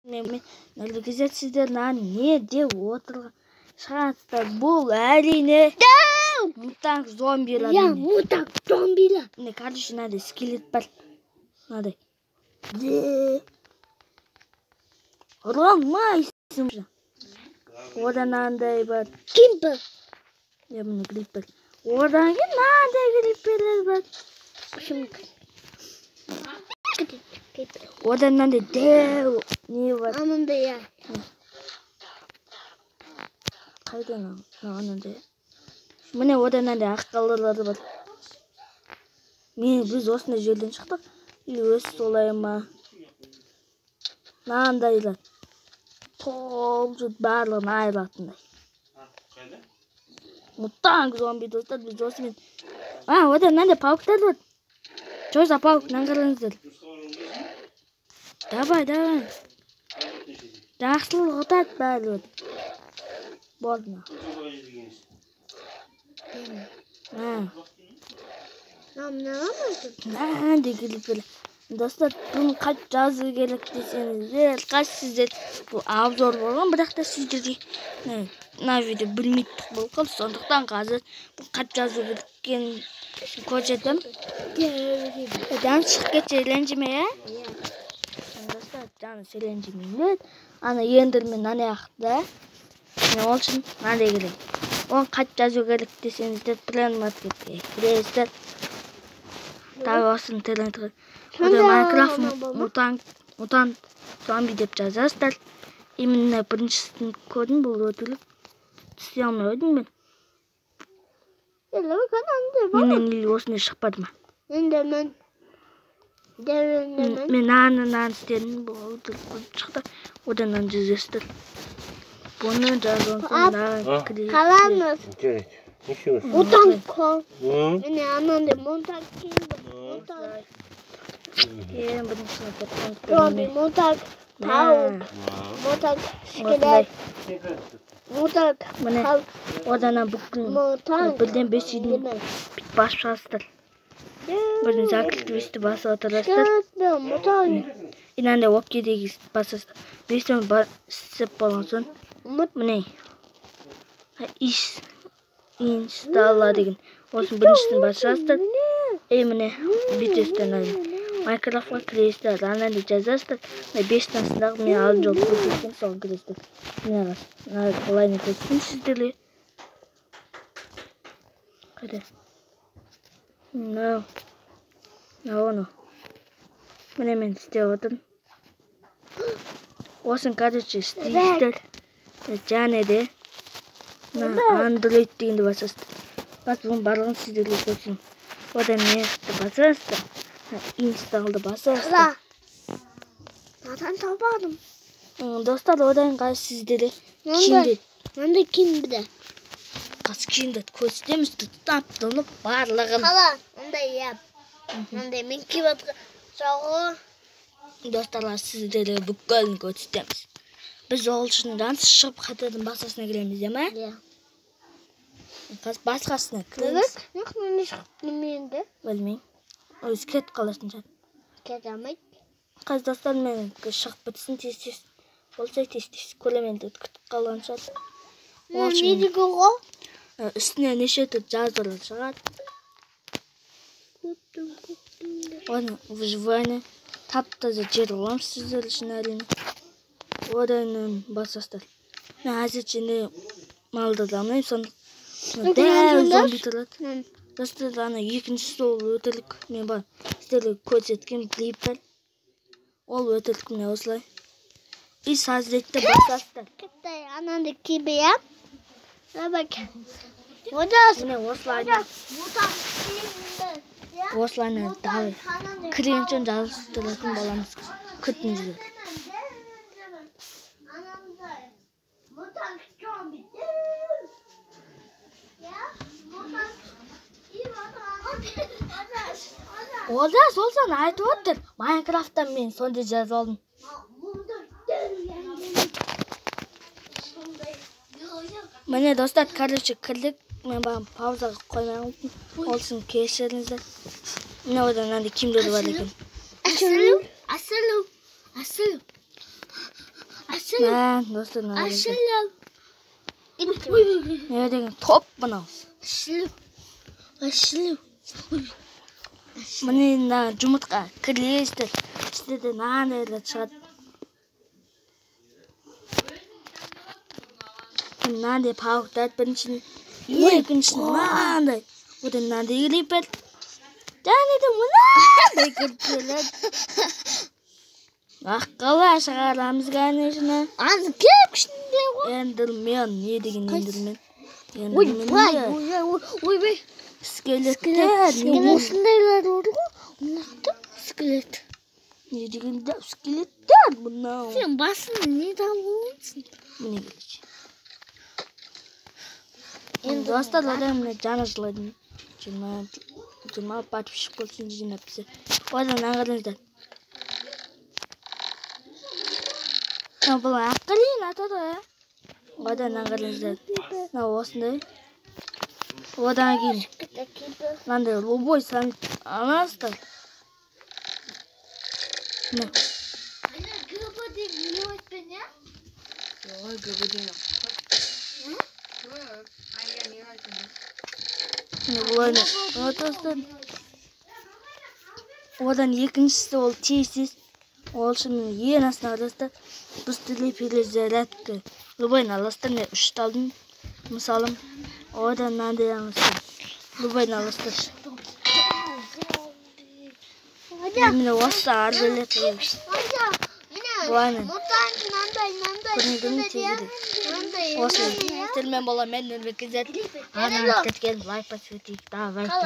Мен Нұргүлзат, сіздер мынаны не деп отырған шығарсыздар? Бұл әрине мутант зомбилар. Иә, мутант зомбилар. Міне, короче, мынандай скелет бар. Мынандай. Ұра алмайсың. Одан мынандай бар. Кемпір. Иә, міне, крипер. Одан кейін мынандай криперлер бар. Одан мынандай дәу не бар. Анандай, иә. Қайда мынау? Мынау анандай. Міне, одан мынандай ақ қалалар бар. Мен біз осындай жерден шықтық. Или өзі солай ма? Мынандайлар. Толып жүріп барлығын айырылатындай. Мутант зомби, достар, біз осымен. А, одан мынандай пауктар бар. Что за паук? Мынаны қараңыздар. Давай, давай. Жақсылық ұтады бәрібір. Болды мынау. А. Мына ма? Мынандай крипер. Достар, бұны қайтып жазу керек десеңіздер, қазір сіздер бұл обзор болған, бірақ та сіздерге мына видео бір минуттық болып қалды, сондықтан қазір бұл қайтып жазу керек екенін көрсетемін. Жан шығып кетсе ренжіме, иә? Достар, жаны ренжімеңдер. Ана ендермен ана жақта. Міне, ол үшін мынандай керек. Оны қайтып жазу керек десеңіздер, Тренд Маркетке кіресіздер. Тағы осыны тренд. Одан Майнкрафт мутант зомби деп жазасыздар. Именно біріншісін көрдім, бұл өтірік. Түсе алмай қойдым мен. Менен или осындай шықпады ма? Енді мен. Мен мынаны істедім, бұл өтірік болып шықты. Одан мынаны жазасыздар. Бұны жазған соң мынаған кіресіздер. Қаламыз. Жарайды. Нешеу? Мутант кол. Міне, анандай мутант киімді. Мутант. Ең біріншісін көрсетемін. Зомби, мутант, паук, мутант, скелет, мутант, Міне, паук, одан бүкіл мутант. бірден бес үйден бүйтіп басып шығасыздар. Бірден закрыть бесті басып отырасыздар. Скелет, мутант. И мынандай окейдегі басасыздар. Бестен істеп болған соң міне install деген осының біріншісін басасыздар. И міне, бүйтесіздер, Майнкрафтқа кіресіздер, анандай жазасыздар. Мына бестің астындағы мен алдын жолы көрсеткен, соған кіресіздер. Міне, мына былайына көрсетейін сіздерге. Қайда? Мынау. Мынау анау. Міне, мен істеп отырмын. Осыны, короче, істейсіздер. Және де мына Android дегенді басасыздар. Бас бұның барлығын сіздерге көрсетейін. Одан не басасыздар? Installды басасыздар. Надан табадым. Достар, одан қазір сіздерге киімді Мынандай киімді. Қазір киімді көрсетеміз, тұтап тұнып барлығын. Қала, мындай, иә. Мындай мен киіп жатқан жауы. Достар, сіздерге бүкілін көрсетеміз. Біз ол үшін жансыз шығып қайтадан басқасына кіреміз, иә ма? Иә. Қазір басқасына кіреміз. Неғып міне шығып енді? Білмеймін. Өзі кетіп қалатын шығар. Кете алмайды. Қазір, достар, мен шығып бітсін тез-тез. Болса тез-тез көремін деп күтіп қалған шығар. Ол Не үшін деген ғой? Үстіне неше түрлі жазулар шығады. Көптің, көптің. Оны выживание тап-таза жер қыламыз сіздер үшін, әрине. Одан басасыздар. Мен әзірше не малдарды алмаймын, сондықтан дәу зомби тұрады. Достар, ана екіншісі ол өтірік. Мен бар сіздерге көрсеткен клиптер. Ол өтірік, міне осылай. И создать басасыздар. Кетті, анандай киbe, иә? Бак. Ода Міне, осылай. Мутант киімді. Иә? Осылай давай. Кірген соң жазыстыратын боламыз. Күтіңіздер. Анандай мутант зомби. Иә? Мутант киіп Олжас, сол саған айтып отыр. Майнкрафттан мен сондай жазып алдым. Міне, достар, короче, кірдік. Мен бағана паузаға қоймай қалыппын. Ол үшін кешіріңіздер. Міне, одан мынандай киімдер бар екен. Асылу, асылу, асылу. Мә, достар, мына не деген топ мынау. Міне, мына жұмыртқа кіресіздер, сіздерде мынандайлар шығады. Мынандай пауктар біріншіден, екіншіден мынандай, одан мынандай крипер, және де мынандай криперлер. Ақ қалай шығарамыз, конечно. Аны кеп ішінде ғой. Эндермен, не деген эндермен? Ойбай, ойбай. Скелеттер. Осындайлар бар ғой. Мына скелет. Не деген скелеттер мынау? Сен басын не алып? Міне, короче. Енді, достар, одан міне жаны жылайды. 20 подписчик болсын жинап бізге. Одан қараңыздар. Бұл аққалин атады ғой. Одан қараңыздар. Мына осындай. Одан кейін мынандай любой сан аласыздар. Міне. Ана ГБ деп не айтпен, я? Ой, ГБ деген. Міне, бұлай достар. Одан екіншісі ол тез-тез. Ол үшін ең астына қарасыздар. Быстрее перезарядка. Любойын аласыздар. Мен үшті алдым. Мысалы, одан мынандай аласыздар. Любойын аласыздар. Міне, осы арбалет. Былаймен. Көрмегенім тезірек. Осы сіздермен бола мен Нұрбек KZ. Арнаны тіркеліп, лайк басып өтейік. Давайте.